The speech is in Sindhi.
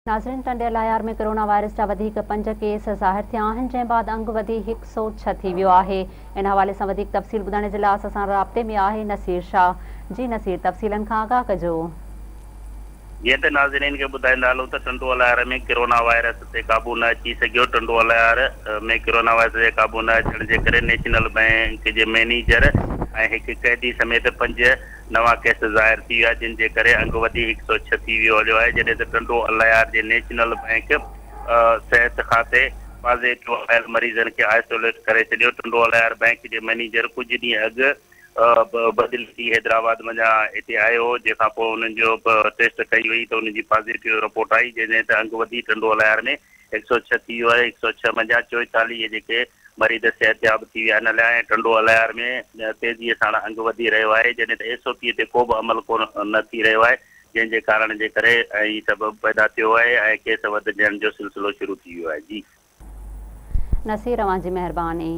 ناظرين ٽنڊي الهيار ۾ ڪرونا وائرس جا وڌيڪ پنج ڪيس ظاهر ٿيا آهن جنهن بعد انگ وڌي 106 ٿي ويو آهي ان حوالي سان وڌيڪ تفصيل ٻڌائڻ جي لاء اسان سان رابطي ۾ آهي نصير شاهه جي نصير تفصيلن کان آگاهه ڪجو. جيئن ته ناظرين کي ٻڌائيندا هلون ته ٽنڊو الهيار ۾ ڪرونا وائرس تي قابو نه اچي سگهيو ٽنڊو الهيار ۾ ڪرونا وائرس تي قابو نه اچڻ جي ڪري نيشنل بئنڪ جي مئنيجر ۽ هڪ قيدي سميت پنج نوان ڪيس ظاهر ٿي ويا جن جي ڪري انگ وڌي 106 ٿي ويو هليو آهي جڏهن ته ٽنڊو الهيار جي نيشنل بئنڪ صحت کاتي پازيٽو آيل مريضن کي آئسوليٽ ڪري ڇڏيو ٽنڊو الهيار بئنڪ جي مئنيجر ڪجهه ڏينهن اڳ بدلي ٿي حيدرآباد منجهان هتي آيو هو جنهن کان پوء انهن جو ٽيسٽ ڪئي وئي ته ان جي پازيٽو رپورٽ آئي جڏهن ته انگ وڌي ٽنڊو الهيار ۾ 106 ٿي ويو آهي، 106 منجهان 44 جيڪي مريض صحتياب ٿي ويا آهن اليا ۽ ٽنڊو الهيار ۾ تيزيء ساڻ انگ وڌي رهيو آهي جڏهن ته ايس او پي تي ڪو به عمل ڪو نه ٿي رهيو آهي جنهن جي ڪارڻ جي ڪري هي سبب پيدا ٿيو آهي ۽ ڪيس وڌجڻ جو سلسلو شروع ٿي ويو آهي جي. نصير اوهان جي مهرباني.